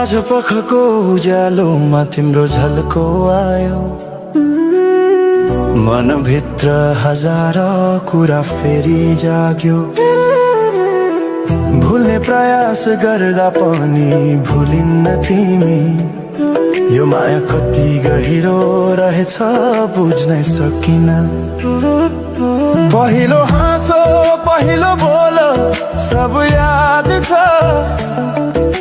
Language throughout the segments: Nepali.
साँझ पखको उज्यालोमा तिम्रो झल्को आयो, मनभित्र हजार कुरा फेरि जाग्यो। भुल्ने प्रयास गर्दा पनि भुलिन्न तिमी, यो माया कति गहिरो रहेछ बुझ्नै सकिन। पहिलो हाँसो पहिलो बोल सब याद छ,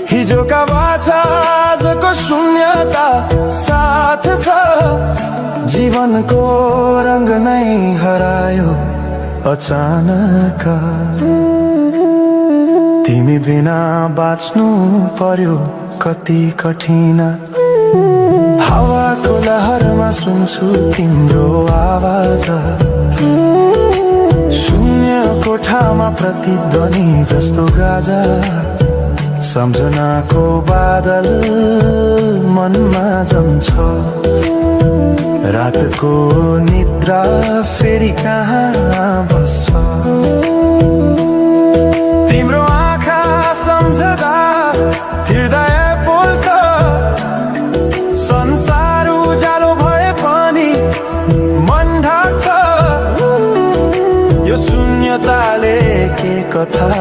हिजोका बाछा आजको शून्यता साथ छ। जीवनको रंग नै हरायो अचानक, तिमी बिना बाँच्नु पर्यो कति कठिन। हावाको लहरमा सुन्छु तिम्रो आवाज, शून्य कोठामा प्रतिध्वनि जस्तो गाजा। सम्झनाको बादल मनमा जम्छ, रातको निद्रा फेरि कहाँ बस्छ। तिम्रो आँखा सम्झदा हृदय पोल्छ, संसार उज्यालो भए पनि मन ढाक्छ। यो शून्यताले के कथा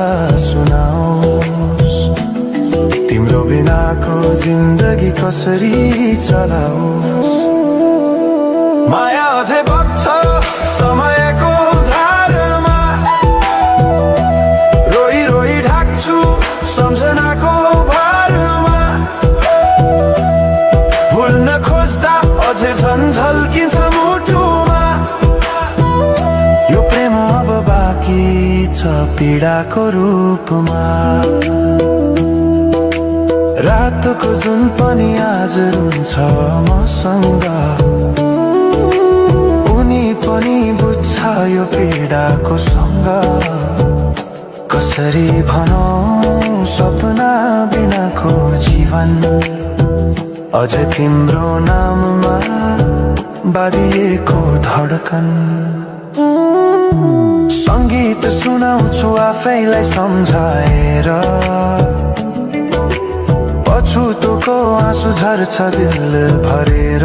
सुनाओस्, तिम्रो बिनाको जिन्दगी कसरी चलाओस्। माया अझै बग्छ समयको धारमा, रोई रोई ढाक्छु सम्झनाको भारमा। भुल्न खोज्दा अझै झन् झल्किन्छ मुटुमा, यो प्रेम अब बाँकी छ पीडाको रूपमा। रातको जुन पनि आज रुन्छ मसँग, उनी पनि बुझ्छ यो पीडाको सँग। कसरी भनौं सपना बिनाको जीवन, अझ तिम्रो नाममा बाँधिएको धडकन। संगीत सुनाउँछु आफैलाई सम्झाएर, पछुतोको आँसु झर्छ दिल भरेर।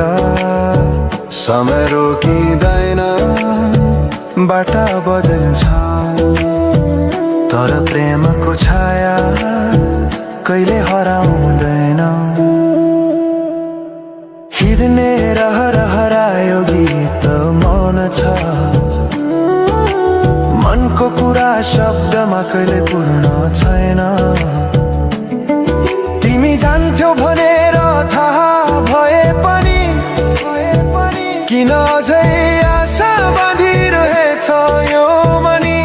समय रोकिँदैन बाटा बदल्छ, तर प्रेमको छाया कहिले हराउँदैन। हिँड्ने रहर हरायो गीत मौन छ, मनको कुरा शब्दमा कहिले पूर्ण छैन। तिमी जान्थ्यौ भनेर थाहा भए पनि किन अझै आशा बाँधिरहेछ यो मनी।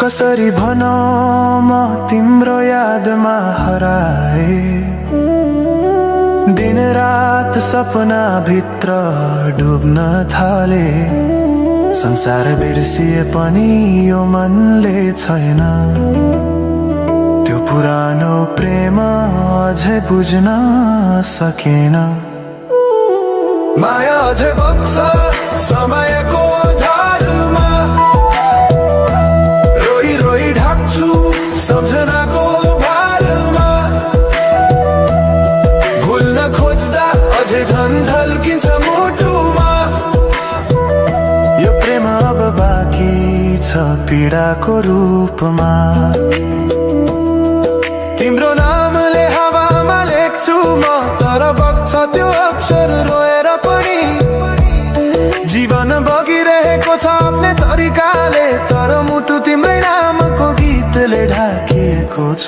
कसरी भनौं म तिम्रो यादमा हराए, दिन रात सपना भित्र डुब्न थाले। संसार बिर्सिए पनि यो मनले छैन, त्यो पुरानो प्रेम अझै बुझ्न सकेन। माया अझै बग्छ समयको धारमा, रोई रोई ढाक्छु सम्झनाको भारमा। भुल्न खोज्दा अझै झन् झल्किन्छ मुटुमा, यो प्रेम अब बाँकी छ पीडाको रूपमा। तिम्रो नामले हावामा लेख्छु म, तर बग्छ त्यो अक्षर रोएर पनि। जीवन बगिरहेको छ आफ्नै तरिकाले, तर मुटु तिम्रै नामको गीतले ढाकिएको छ।